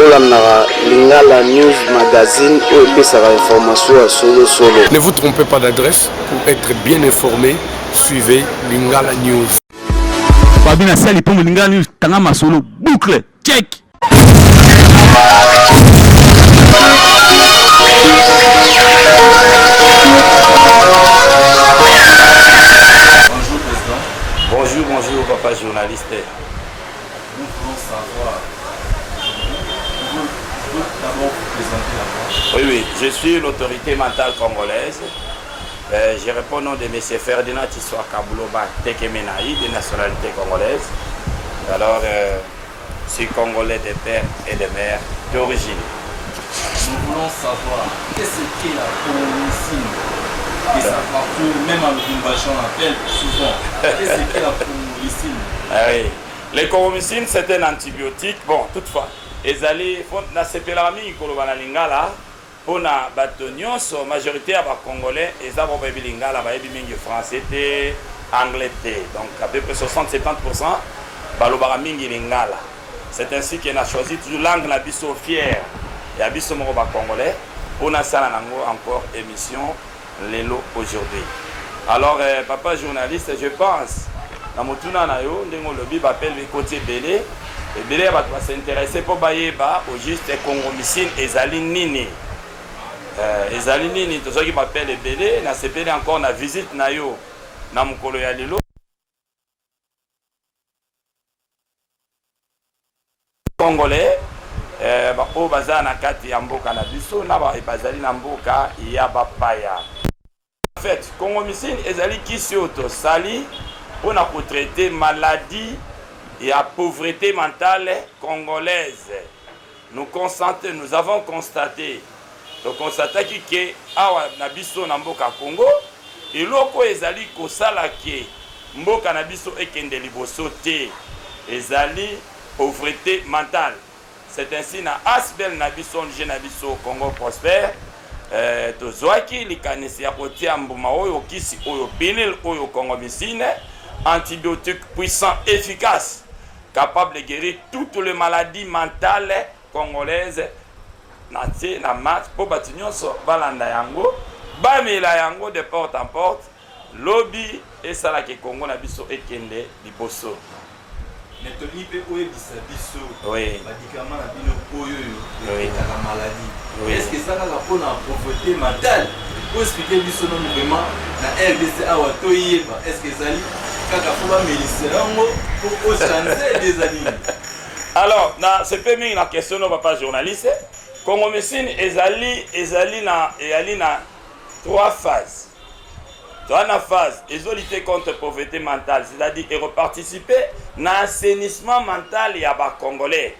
Bolandaka Lingala News Magazine oyo epesaka information ya solo solo. Ne vous trompez pas d'adresse pour être bien informé, suivez Lingala News. Fabi na sali pombo Lingala News tanga masolo boucle check. Bonjour président. Bonjour, bonjour papa journaliste. Nous voulons savoir, vous pouvez d'abord vous présenter d'abord. Oui, oui, je suis l'autorité mentale congolaise. Je réponds au nom de M. Ferdinand Tissoa Kabuloba Tekemenaï, de nationalité congolaise. Alors, je suis congolais de père et de mère d'origine. Nous voulons savoir qu'est-ce qu'est la congomycine et ça partout, même à Lubumbashi on appelle souvent. Qu'est-ce qu'est la congomycine? Ah oui. Le congomycine, c'est un antibiotique. Bon, toutefois, ezali nasepelaka mingi koloba na lingala mpona bato nyonso, majorité ya bacongolais eza bao bayebi lingala, bayebi mingi français te, anglais te. Donc à peu près 60-70% balobaka mingi lingala. C'est ainsi que na choisi toujours langue na biso fière ya biso moko bacongolais mpo nasala nango encore émission lelo aujourd'hui. Alors papa journaliste, je pense na motuna na yo ndenge olobi, bapele ekoti ebele ebele ya bato bas'intéresser mpo bayeba au juste congomycine ezali nini. Ezali nini? Tozwaki bapele ebele. Nasepeli encore na visite na yo na mokolo ya lelo. Congolais oyo baza na kati ya mboka na biso na bazali na mboka ya bapaya. En fait, congomycine ezali kisi oyo tosali mpona kotraiter maladie ya pauvreté mentale congolaise. Nous avons constaté, toconstataki ke awa na biso na mboka Congo, eloko oyo ezali kosala ke mboka na biso ekende liboso te ezali pauvreté mentale. C'est ainsi na ASBL na biso, ONG na biso Congo Prospère, tozwaki likanisi ya kotia mbuma oyo, kisi oyo, pilule oyo congomycine, antibiotique puissant, efficace, capable de guérir toutes les maladies mentales congolaises. Na tie na mat mpo bato nyonso balanda yango, bamela yango de porte en porte. Lobi esalaka Kongo na biso ekende liboso. Mais tolingi mpe oyebisa biso Oui. badikama na bino oyo oyo etraitaka maladie. Oui. Est ce que eza kaka mpona pauvreté mentale? Oexpliquer biso nano vraiment na RDC awa toyeba, est ce que ezali kaka mpo bamelisa yango mpo ochanger eza nini? Alors na sepe mingi na question no, papa journaliste. Congomycine ezali na trois phases. Toza na phase ezolutter contre pauvreté mentale, c'est-à-dire ekoparticiper na assainissement mental ya bacongolais,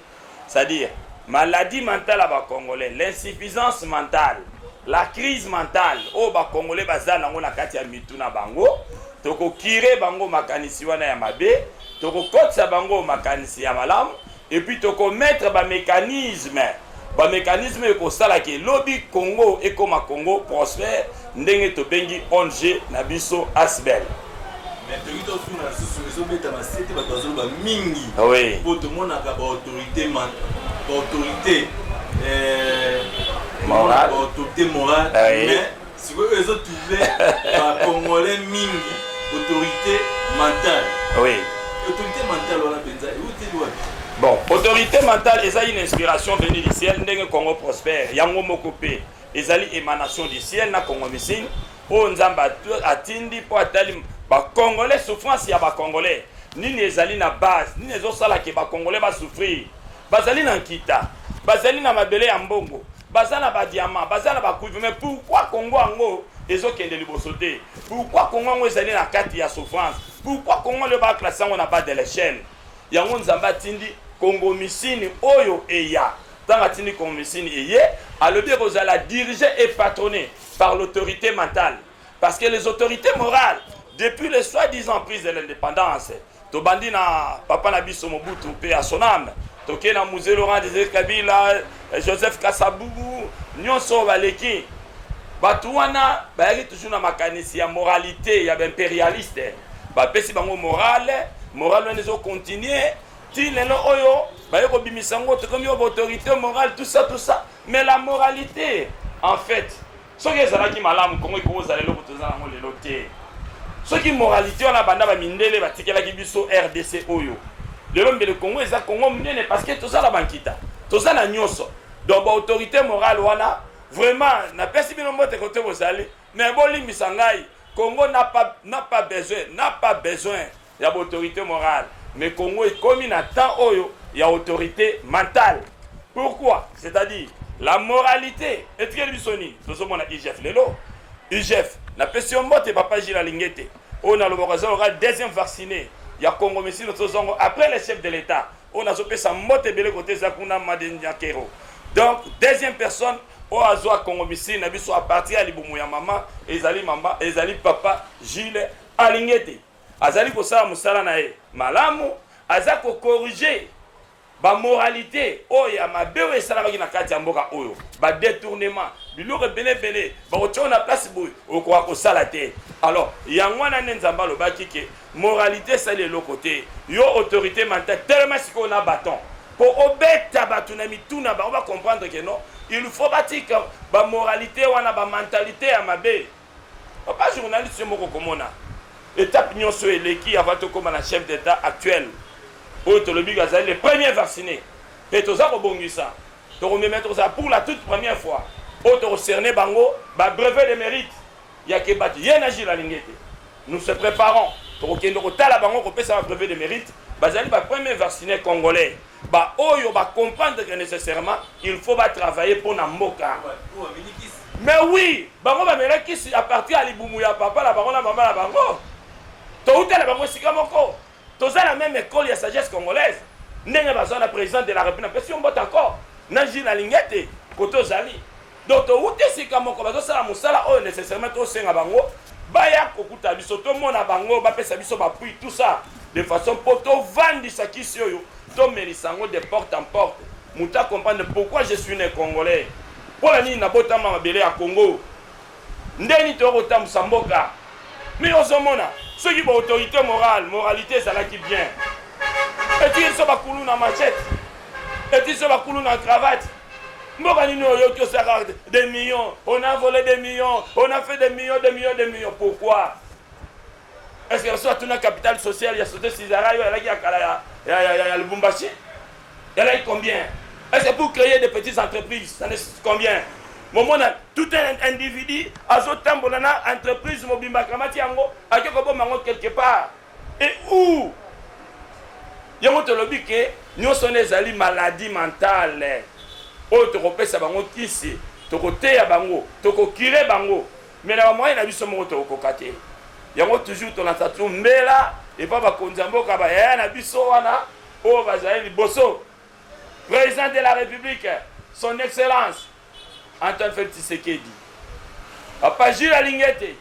c'est-à-dire maladie mentale ya bacongolais, l'insuffisance mentale, la crise mentale oyo bacongolais baza nango na kati ya mitu na bango. Tokocurer bango makanisi wana ya mabe, tokokotisa bango makanisi ya malamu, et puis tokomettre bamécanisme ekosalaka elobi Congo ekóma Congo prospère, ndenge tobengi ONG na biso ASBL. Mais toki totuna lisusu, ezobeta masete, bato bazoloba mingi mpo tomonaka baautorité Morale. Baautorité morale. Mais sikoyo oyo ezotrouble bacongolais mingi, autorité mentale. Autorité mentale wana mpenza euteli wapi? Bon, autorité mentale eza une inspiration venue du ciel, ndenge Congo prospère yango moko mpe ezali émanation du ciel na congomycine oyo Nzambe atindi mpo atali bacongolais, souffrance ya bacongolais nini ezali na base, nini ezosalaka bacongolais basouffrir. Bazali na nkita, bazali na mabele ya mbongo, baza na badiamant, baza na bacuivre, mais pourquoi Congo yango ezokende liboso te? Pourquoi Congo yango ezali na kati ya souffrance? Pourquoi Congo leo baclasser yango na bas de l'échelle? Yango Nzambe atindi congomycine oyo eya. Ntango atindi congomycine eye, alobi ekozala dirigé et patronné par l'autorité mentale, parce que les autorités morales, depuis le soi-disant prise de l'indépendance, tobandi na papa na biso Mobutu mpe ya son âme, tokei na Mzee Laurent Désiré Kabila, Joseph Kasavubu, nyonso oyo baleki, bato wana bayaki toujours na makanisi ya moralité ya baimpérialiste. Bapesi bango morale, morale wana ezocontinuer ti lelo oyo. Baye kobimisa yango, tokomi oyo baautorité morale, tout ça, tout ça. Mais la moralité, en fait, soki ezalaki malamu, Kongo ekoki kozala eloko toza nango lelo te. Soki moralité wana banda bamindele batikelaki biso RDC oyo lelo, mbele Kongo eza Kongo monene, parce que toza na bankita, toza na nyonso. Donc baautorité morale wana, vraiment napesi bino mbote kote bozali, mais bolimbisa ngai, Congo n'a pas besoin, n'a pas besoin ya baautorité morale. Mais Congo ekomi na temps oyo ya autorité mentale. Pourquoi? C'est-à-dire, la moralité etikeli biso nini? Tozomona IGF lelo. IGF, napesi yo mbote, papa Gilles Alingete, oyo nalobaka aza loka deuxième vacciné ya Congo Mesino. Tozongo après le chef de l'État, oyo nazopesa mbote ebele kote eza kuna Madenyakero. Donc deuxième personne oyo azwa Congo Misili na biso à partir ya libumu ya mama ezali mama, ezali papa Gilles Alingete. Azali kosala mosala na ye malamu, aza kocorriger bamoralité oyo ya mabe oyo esalamaki na kati ya mboka oyo, badétournement, biloko ebele ebele bakotia na place boye, okoka kosala te. Alors yango wana nde Nzambe alobaki ke moralité esali eloko te. Yo autorité mentale, telema sikoyo na baton mpo obeta bato na mituna bango, bacomprendre ke non, il faut batika bamoralité wana, bamentalité ya mabe. Papa journaliste, yo moko komona étape nyonso eleki avant tokóma na chef d'État actuel oyo tolobi azali le premier vacciné. Mpe toza kobongisa, tokomema, tokozala pour la toute première fois oyo tokocerne bango babrevet de mérite ya ke bato ye na Gilles Alingete. Nous se préparons, tokokende kotala bango, kopesa babrevet de mérite. Bazali bapremier vacciné congolais, baoyo bacomprendre que nécessairement il faut batravailler mpo na mboka. Mais oui, bango bamelakisi à partir ya libumu ya papa na bango na mama na bango. Toutela bango esika moko, toza na même école ya sagesse congolaise. Ndenge bazwa na président de la République, napesi yo mbote encore na Gilles Alingete kote ozali. Donc touti esika moko, bazosala mosala oyo nécessairement tosenga bango baya kokuta biso, tomona bango, bapesa biso baappui, tout ça, de façon mpo tovandisa kisi oyo, tomelisa yango de porte en porte, moto acomprendre pourquoi je suis né congolais, mpo na nini nabotama mabele ya Congo, ndeni tokotambusa mboka. Mais ozomona, soki baautorité morale, moralité ezalaki bien, etiki biso bakulu na machette, etiki biso bakulu na cravate. Mboka nini oyoki osaka des millions, on a volé des millions, on a fait des millions, des millions, des millions? Pourquoi? Est ce que biso atuna capital social ya société Sizara oyo elaki ya kala ya Lubumbashi elaki combien? Est ce que pour créer des petites entreprises, ça nécessite combien? Momona tout un individu azotambola na entreprise mobimba, akamati yango, ake koboma yango quelque part et où? Yango tolobi ke nyonso wana ezali maladie mentale oyo tokopesa bango kisi, tokoteya bango, tokocurer bango, mais na bamoyen na biso moko tokokoka te. Yango toujours tolansa tu mbela epa bakonzi ya mboka, bayaya na biso wana oyo bazali liboso, président de la République, son excellence Antoine Félix Tshisekedi, papa Gilles Alingete.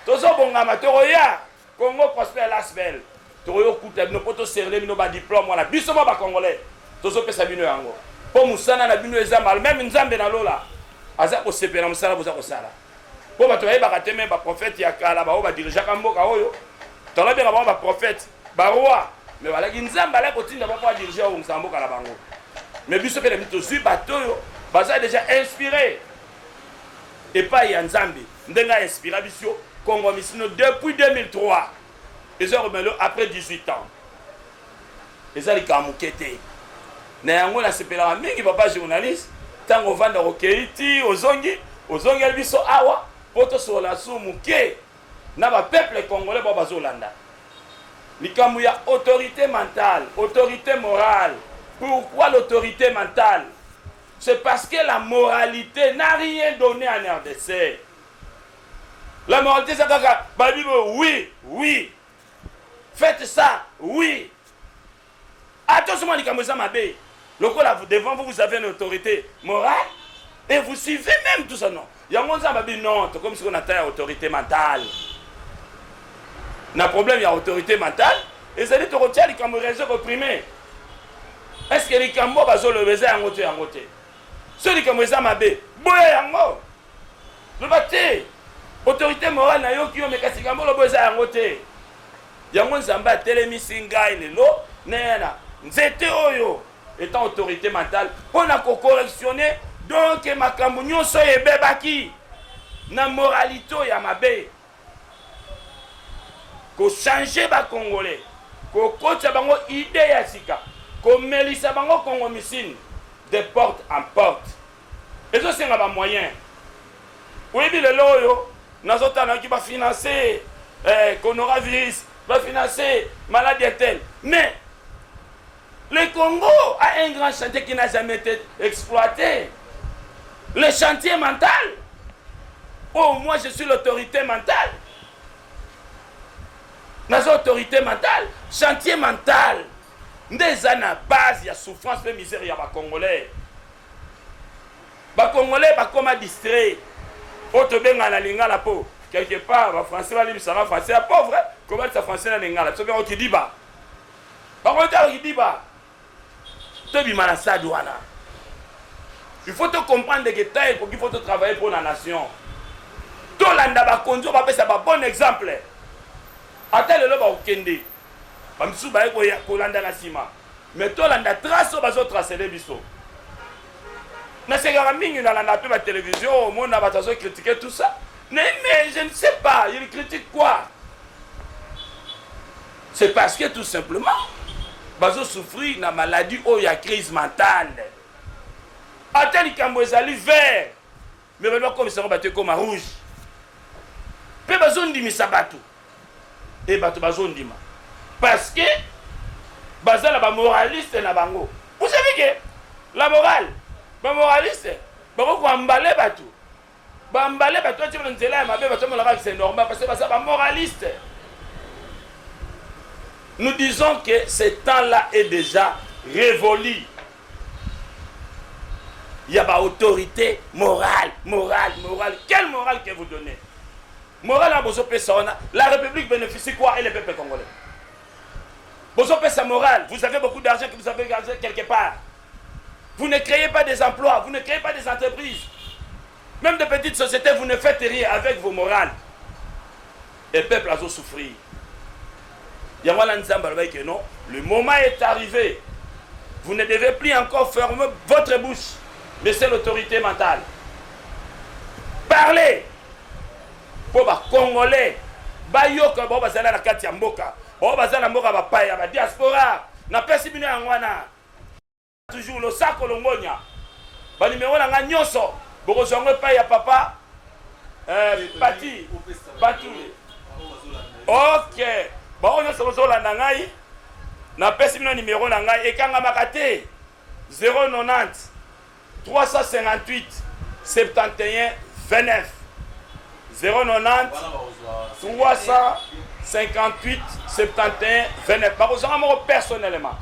Tozobongama, tokoya Congo prospère lasbel, tokoyokuta bino mpo toserle bino badiplôme wana. Biso mo bacongolais tozopesa bino yango mpo mosala na bino eza mal. Même Nzambe na lola aza kosepela mosala boza kosala, mpo bato bayebaka te. Mais baprophète ya kala, baoyo badirigeaka mboka oyo, tolobeka bango baprophète, baroi, mais balaki Nzambe alaki kotinda bango mpo adirige, babongisa mboka na bango. Mais biso mpe na biso tozwi bato oyo baza déjà inspiré epai ya Nzambe, ndenge ainspira biso Congo Misino depuis 2003. Eza komelo après 18 ans, eza likambo moke te. Na yango nasepelaka mingi, papa journaliste, ntango ovanda, okei ti ozongi, ozongeli biso awa mpo tosolola su moke na bapeuple congolais bao bazolanda likambo ya autorité mentale, autorité morale. Pourquoi l'autorité mentale? C'est parce que la moralité n'a rien donné en RDC. La moralité, c'est kaka babible: Oui, faites ça, oui. Attention, likambo eza mabe, lokola devant vous, vous avez une autorité morale et vous suivez même tout ça. Non, yango Nzambe abi non, tokomi sikoyo na ta ya autorité mentale. Na problème ya autorité mentale ezali, tokotia likambo raison koprimer. Est ce que likambo bazoloba eza yango to yango te? So likambo eza mabe, boya yango, loba te. Autorité morale, nayoki yo, mais kasi likambo oloba eza yango te. Yango Nzambe atelemisi ngai lelo naya na nzete oyo. Étant autorité mentale mpo na kocorrectionne donc makambo nyonso oyo ebebaki na moralité oyo ya mabe, kochange bacongolais, kokotisa bango idée ya sika, komelisa bango Congo misine de porte en porte, ezosenga bamoyen. Oyebi, lelo oyo nazotala, nayoki bafinance coronavirus, bafinance maladie ya tel, mais le Congo a un grand chantier qui n'a jamais été exploité, le chantier mental. Oh, moi je suis l'autorité mentale. Naza autorité mentale. Chantier mental nde eza na base ya souffrance mpe misère ya bacongolais. Bacongolais bakoma distrait, oyo tobengana na lingala, mpo quelque part bafrançais balibisaka français ya pauvre, kobalisa français na lingala, biso bengo kidiba. Bakotala kidiba. Tobima na stade wana. Il faut to comprendre que temps ekoki, faut totravailler mpo na nation. Tolanda bakonzi oyo bapesa babon exemple. Ata lelo bakokende, bamisusu baye kolanda na nsima, mais tolanda trace oyo bazotracele biso. Nasekaka mingi, nalanda mpe batelevizio, omona bato azocritique tout ça, mais je ne sais pas il critique quoi. C'est parce que tout simplement bazosouffrir na maladie oyo ya crise mentale. Ata likambo ezali vert, mais bato bakomisa yango bato ekoma rouge, mpe bazondimisa bato e bato bazondima parce que baza na bamoraliste na bango. Vous savez que la morale, bamoraliste bakoki koambale bato, bambale bato batie na nzela ya mabe, bato bamonaka c'est normal parce que baza bamoraliste. Nous disons que ce temps-là est déjà révolu. Il y a autorité morale, morale, morale. Quelle morale que vous donnez? Morale à bozopesa wana, la République bénéficie quoi et le peuple congolais? Bozopesa morale, vous avez beaucoup d'argent que vous avez gardé quelque part. Vous ne créez pas des emplois, vous ne créez pas des entreprises. Même des petites sociétés, vous ne faites rien avec vos morales. Et le peuple a souffrir. Yango wana Nzambe alobaki que non, le moment est arrivé. Vous ne devez plus encore fermer votre bouche, mais c'est l'autorité mentale. Parlez mpo bacongolais bayoka, bao bazala na kati ya mboka, bao baza na mboka bapaya, badiaspora. Napesi bino yango wana toujours losako, longonya. Banimero na ngai nyonso bokozwa yango epai ya papa pati batule. Ok, bango nyonso bozolanda ngai, napesi bino nimero na ngai, ekangamaka te: 090 358 71 29, 090 358 71 29. Bakozwanga moko personnellement.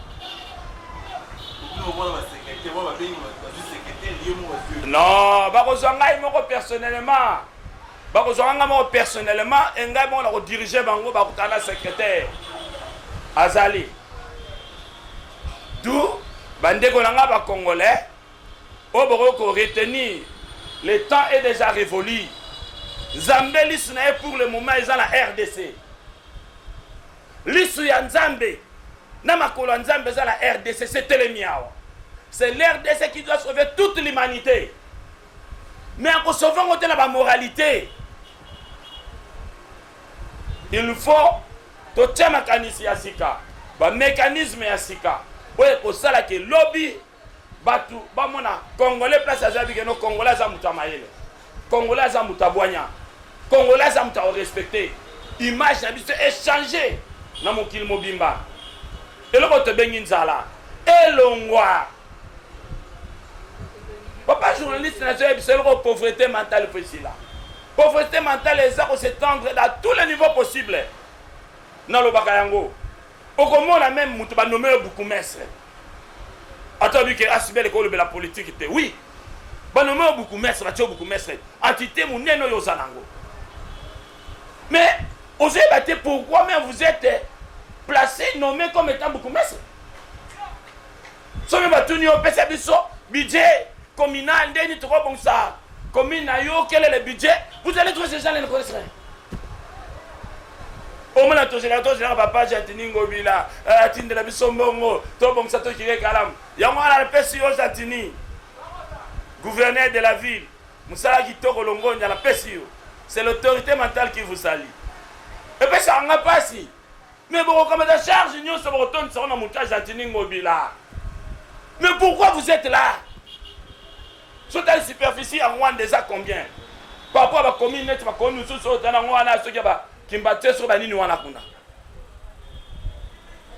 Non, bakozwa ngai moko personnellement, bakozwanga ngai moko personnellement e ngai moko na kodirige bango. Bakutana na secrétaire azali du. Bandeko na ngai bacongolais oyo bokoki koretenir, le temps est déjà révolu. Nzambe, lisu na ye pour le moment eza na RDC. Lisu ya Nzambe na makolo ya Nzambe eza na RDC. Se telemi awa, c'est l'RDC qui doit sauver toute l'humanité, mais akosauve yango te na bamoralité. Il faut totia makanisi ya sika, bamécanisme ya sika oyo ekosalaka elobi bato bamona congolais place aza bikeno. Congolais aza moto ya mayele, congolais aza moto abwanya, congolais aza moto akorespecte. Image na biso échange na mokili mobimba. Eloko tobengi nzala elongwa. Papa journaliste, nazoyebisa eloko, pauvreté mentale faut esila. Pauvreté mentale eza kos'étendre dans tous les niveaux possibles. Nalobaka yango, okomona même moto banome yo bourgmestre, ata oyebi ke asibele kolobela politike te. Oui, banome yo bourgmestre, batie yo bourgmestre, entité monene oyo oza nango, mais ozoyeba te pourquoi même vous êtes placé, nommé comme étant bourgmestre. Soki batuni yo, opesa biso budget communal, ndeni tokobongisa commune na yo, quel est le budget? Vous allez trouver, ces gens ne connaissent rien. Omona tozelaka tozelaka papa Gentiny Ngobila eh, atindela biso mbongo tobongisa tokike kalamu. Yango wana napesi yo Gentiny, gouverneur de la ville, mosala kitoko longonya napesi yo. C'est l'autorité mentale qui vous salue. Epesaka nga mpasi mais bokokamata charge nyonso bokotondisa ngo na moto ya Gentiny Ngobila. Mais pourquoi vous êtes là? Soki superficie ya Rwanda eza combien? Par rapport ba commune neti ba commune mosusu oyo tana ngo wana soki ba Kimbatie soki ba nini wana kuna.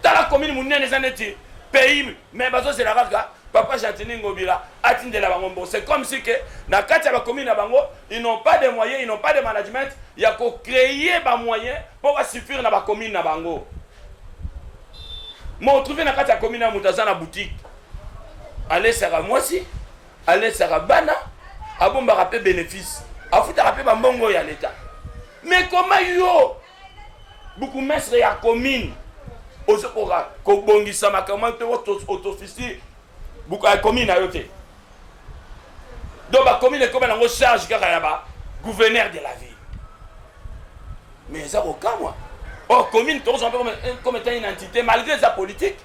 Tala commune munene eza neti pays mais bazozela kaka papa Gentiny Ngobila atindela bango mbongo. C'est comme si que na kati ya ba commune na bango ils n'ont pas de moyens, ils n'ont pas de management ya ko créer ba moyens po ba suffire na ba commune na bango. Mo trouver na kati ya commune ya moto aza na boutique alesaka mwasi, alesaka bana, abombaka pe bénéfice, afutaka pe bambongo ya leta. Mais comment yo bourgmestre ya commune ozokoka kobongisa makambo mpe autofisi ya commune na yo te? Donc ba commune ekoma nango charge kaka ya ba gouverneur de la ville. Mais eza kokamwa. Or commune tokozwa mpe comme étant une entité malgré eza politique,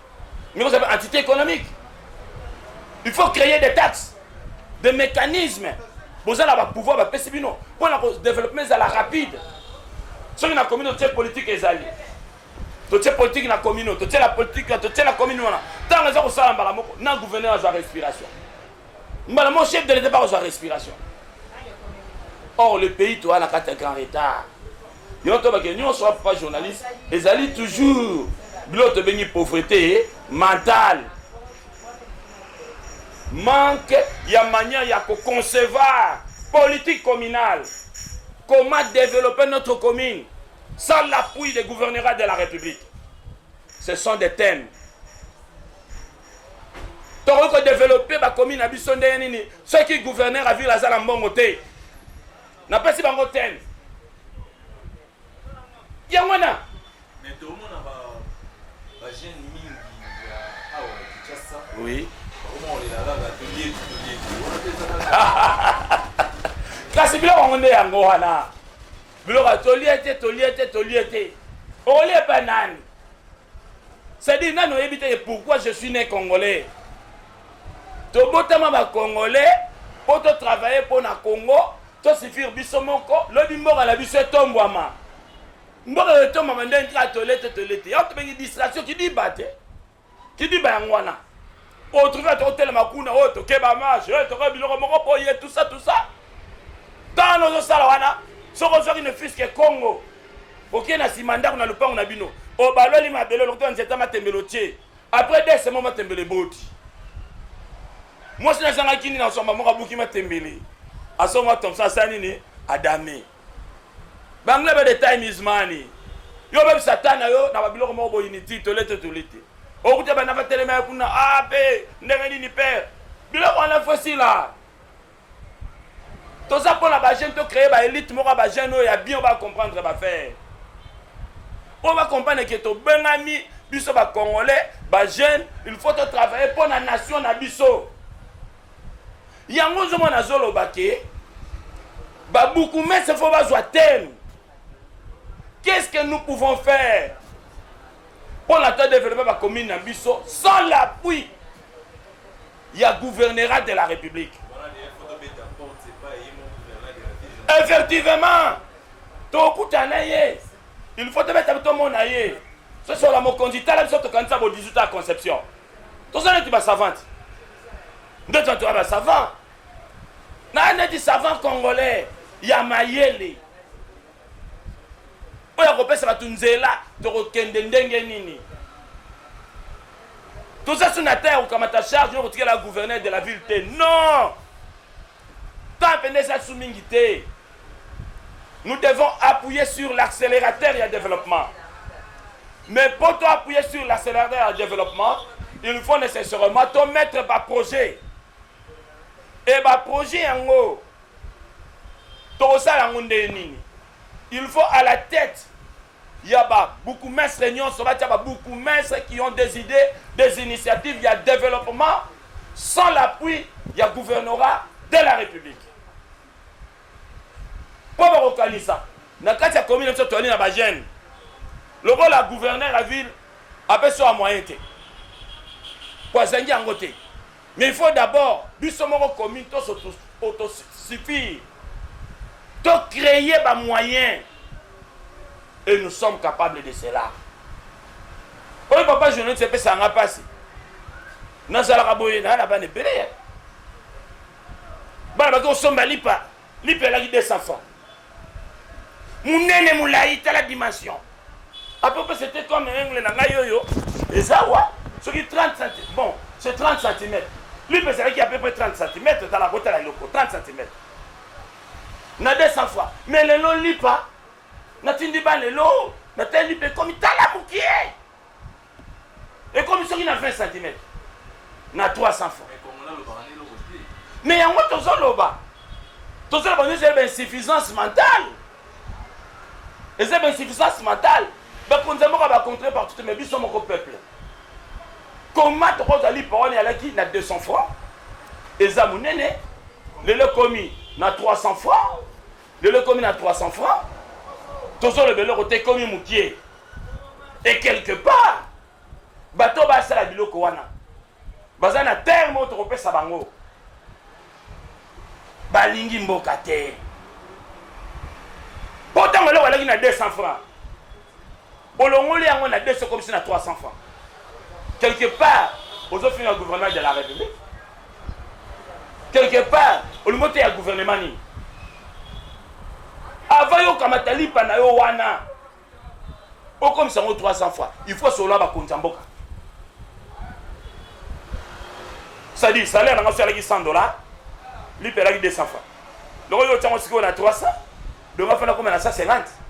mais kozwa mpe entité économique. Il faut créer des taxes, des mécanismes. Boza na ba pouvoir bapesi bino mpona ko développement ezala rapide. Soki na commune otie politique ezali, totie politique na commune, totie la politique, totie la commune wana, ntango eza kosala mbala moko na gouverneur azwa respiration, mbala moko chef de l'état bakozwa respiration. Or le pays toa na kati ya grand retard. Yo tobake nyonso wa papa journaliste ezali toujours biloko tobengi pauvreté mentale, manque ya manière ya koconcevoir politique communale, comment développer notre commune sans l'appui des gouvernorats de la République. Ce sont des thèmes. Tokoki kodévelopper bacommune na biso ndenge nini soki gouverneur ya ville aza na mbongo te? Napesi bango thème yango wana. Mais tomona ba jeune mingi ya awa ya Kinshasa bakoma kolela kaka tolie tolie wana mpe eza kaka. Kasi biloko yango nde yango wana, biloko ya tolie te, tolie te, tolie te, okolie epa nani? C'est-à-dire nani oyebi te pourquoi je suis né congolais. Tobotama bacongolais mpo totravaille mpo na Congo, tosuffire biso moko, lobi mboka na biso etombwama. Mboka etombwama ndenge kaka tolie te, tolie te, yango tobengi distraction, kidiba te, kidiba yango wana. Otrouve tokotelema kuna oyo tokeba marche oyo tokoya biloko moko boye, tout ça, tout ça. Ntango ozosala wana, soki ozwaki ne fût-ce que Congo, okei na nsima ndako na lopango na bino, obaloli mabele, olokota nzete matembele otie, après 2 semaines matembele eboti. Mwasi nazangaki nini, asomba moko, abuki matembele, asomba thomson, asala nini, adame banglais ba the time is money. Yo obebisa ta na yo na babiloko moko boyini ti tole te, tole te, okuta bana batelema ya kuna a mpe ndenge nini pere biloko wana fosila. Toza mpona bajeune, tocréer baélite moko ya bajeune oyo ya bien, bacomprendre bafaire oyo, bacomprendre ke tobengami biso bacongolais, bajeune, il faut totravailler mpo na nation na biso. Yango ozomona azoloba ke babourgmestre faut bazwa thème: qu'est-ce que nous pouvons faire mpona to développer bacommune na biso sans l'appui ya gouvernorat de la République? Wana deya faut tobeta porte epai ye mo gouverneur de la ville. Effectivement, tokutana ye, il faut tobeta, tomona ye, sosola mokonzi, tala biso tokanisa bo 18 ya conception, toza neti basavante, nde toya basavant na neti savant congolais ya mayele oyo akopesa bato nzela tokokende ndenge nini. Toza so na ta ya kokamata charge oyo kotikela gouverneur de la ville te. Non, temps mpenza eza su mingi te. Nous devons appuyer sur l'accélérateur ya développement. Mais pour toi appuyer sur l'accélérateur ya développement, il faut nécessairement to mettre baprojet e baprojet yango tokosala yango ndenge nini? Il faut à la tête ya babourgmestre nyonso batia babourgmestre qui ont des idées, des initiatives ya développement sans l'appui ya gouvernorat de la République, mpo bakokanisa na kati ya commune biso toyali na bajeune. Lokola gouverneur ya ville apesi yo moyen te, po azangi yango te. Mais il faut d'abord biso moko commune to s'autosuffire, to créer ba moyens, et nous sommes capables de cela. Oyo papa journaliste, epesaka nga mpasi. Nazalaka boye, naa na bana ebele. Bana baki kosomba lipa, lipa elaki 200 francs, monene, molai, tala dimension à peu près, c'était comme ongle na ngai oyo eza wa soki 30 cm. Bon, c'est 30 cm. Lipa ezalaki à peu près 30 cm. Tala, kotala eloko 30 cm na 200 francs. Mais lelo lipa, natindi ba lelo, natali lipa ekomi, tala mokie, ekomi soki na 20 cm na 300 francs. Mais yango tozoloba nyonso eza bainsuffisance mentale, eza bainsuffisance mentale. Bakonzi ya mboka bacontre partout, mais biso moko peuple, comment tokozwa lipa wana ezalaki na 200 francs, eza monene, lelo ekomi na 300 francs? Lelo ekomi na 300 francs, tozoloba eloko te, ekomi mokie. Et quelque part bato basala biloko wana baza na terme oyo tokopesa bango, balingi mboka te. Mpo ntango eloko alaki na 200 francs, olongoli yango na 200, komisi na 300 francs, quelque part ozofinga gouvernement de la République. Quelque part olingi oteya gouvernement nini? Avant yokamata lipa na yo wana, okomisa yango 300 francs, il faut solola bakonzi ya mboka. C'est-à-dire salaire nanga so alaki 100 $, lipa elaki 200 francs, loko yo otiango sikoyo na 300, donc afanda koma na 150.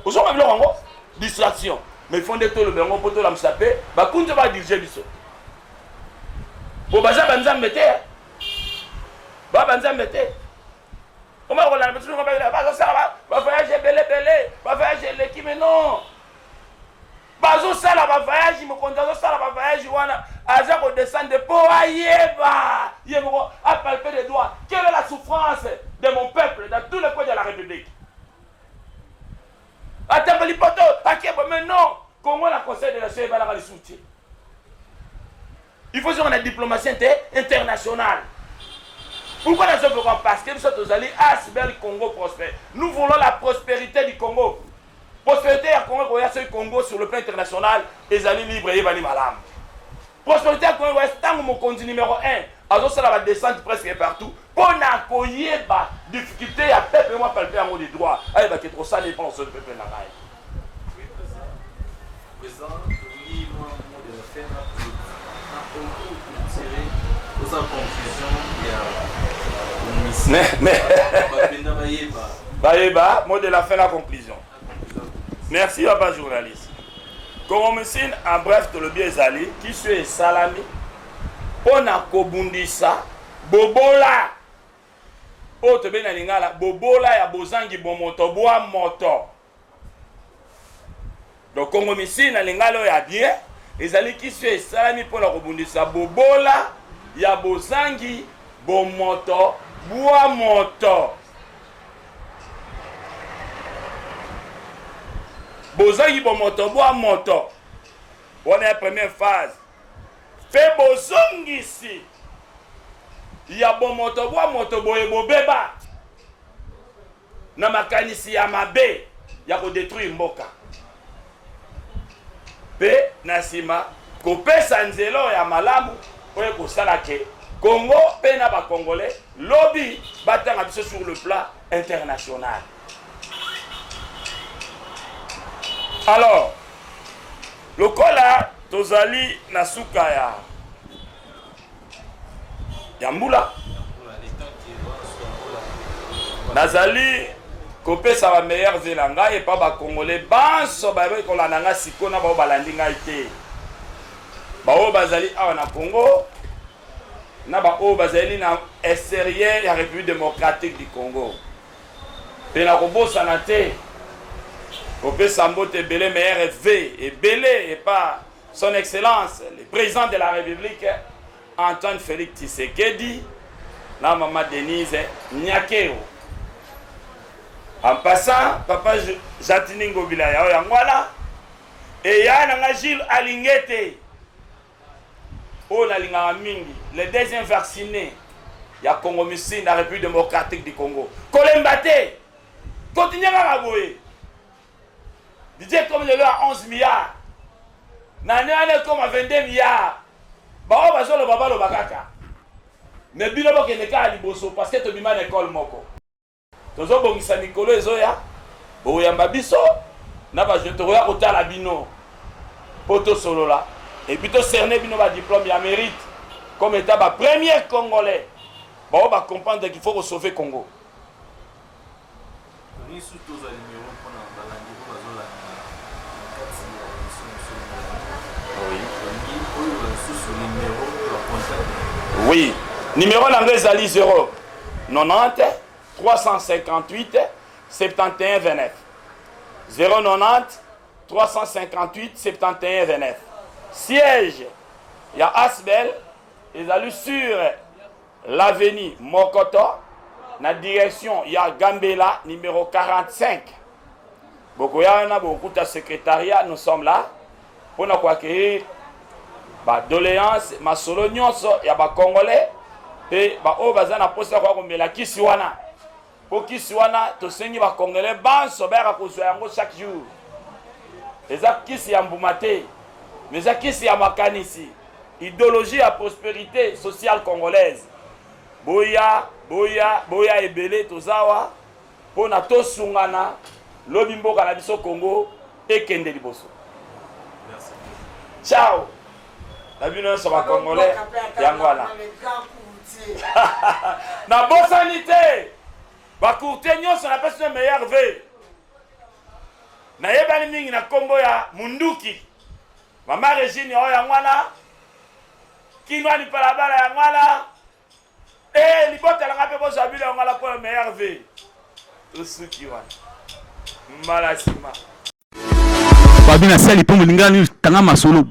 Ozonga biloko yango distraction. Mais il faut nde toloba yango mpo tolamisa mpe bakunzi badirige biso, po baza banzambe te, ba banzambe te. Oma kolanda biso, bazosala bavoyage ebelebele, bavoyage eleki. Mais non, bazosala bavoyage, mokonzi azosala bavoyage wana, aza kodescendre mpo ayeba ye moko, apalper de doigt quelle est la souffrance de mon peuple dans tous les coins de la République. Atambali poto, akeba. Mais non, Congo na Conseil de nation ebalaka lisusu te. Il faut zonga na diplomatie te internationale. Pourquoi nazoboka? Parce que biso tozali ASBL Congo Prospère. Nous voulons la prospérité du Congo. Prospérité ya Congo ekoya soki Congo sur le plan international ezali libre, eyebani malamu. Prospérité ya Congo ekoya ntango mokonzi numéro 1 azosala badescente presque partout mpo na koyeba difficulté ya peuple, mwa palpe yango de droit, ayebaki tosala epense peuple na ngai. Président, tolingi mwa mot de la fin na clôturer oza conclusion ya Mais bapenda bayeba. Bayeba mot de la fin, la conclusion. Merci, papa journaliste. Congomycine, en bref, tolobi ezali kisi oyo esalami mpo na kobundisa bobola oyo tobengi na lingala bobola ya bozangi bomoto bwa moto. Donc congomycine na lingala oyo ya bien ezali kisi oyo esalami mpona kobundisa bobola ya bozangi bomoto bwa moto. Bozangi bomoto bwa moto wana ya première phase, mpe bozongisi ya bomoto bwa moto boye bobeba na makanisi ya mabe ya kodétruire mboka, mpe na nsima kopesa nzela oyo ya malamu oyo ekosala ke Congo mpe na bacongolais lobi batanga biso sur le plan international. Alors lokola tozali na suka ya mbula, nazali kopesa bameilleurs vœux na ngai epa bacongolais banso bayebi kolanda ngai sikoyo, na bao balandi ngai te, baoyo bazali awa na Congo na baoyo bazali na extérieur ya République démocratique du Congo. Mpe na kobosana te kopesa mbote ebele, meilleurs vœux ebele epa Son Excellence le président de la République Antoine Félix Tshisekedi na mama Denise Nyakeru. En passant, papa Jatini Ngobila ya yango wana, eya na nga Gilles Alingete oyo nalingaka mingi, le deuxième vacciné ya Congo Missine na République démocratique du Congo. Kolemba te, continue kaka boye. Budget comme lelo ya 11 milliards, na année wana ekoma 22 milliards. Baoyo bazoloba, baloba kaka, mais bino bokende kaka liboso, parce que tobima na ekole moko. Tozobongisa mikolo ezoya, bokoyamba biso na bajeune, tokoya kotala bino mpo tosolola et puis todécerner bino badiplôme ya mérite comme état bapremier Congolais bao bacomprendre qu'il faut kosauver Congo. Tolingi su tozwa numéro mpona balandi po bazolanda na kati ya émission na biso. Tolingi oyo lisusu numéro ya contact. Oui, numéro na ngai ezali 0 90 358 71 29, 090 358 71 29. Siège ya Asbel ezali sur l'avenue Mokoto, na direction ya Gambela, numéro 45. Bokoya wana, bokokuta secrétariat. Nous sommes là mpona koaccueillir badoléance, masolo nyonso ya Bacongolais mpe baoyo baza na mposa koya komela kisi wana, mpo kisi wana tosengi Bacongolais banso bayaka kozwa yango chaque jour. Eza kisi ya mbuma te, mais eza kisi ya makanisi, idéologie ya prospérité sociale congolaise. Boya, boya, boya ebele, tozawa mpo na tosungana lobi mboka na biso Congo ekende liboso. Merci. Ciao na bino nyonso Bacongolais. Yango wana, nabosani te bacourtier nyonso, napesi no meilleurs vœux. Nayebani mingi na nkombo ya Munduki, mama Regine oyo yango wana, Kinwani Palabala yango wana, e libota nanga mpe bozwa bino yango wana mpona meilleurs vœux. Tosuki wana, mbala nsima. Babi na sali mpo molingani, tanga masolo.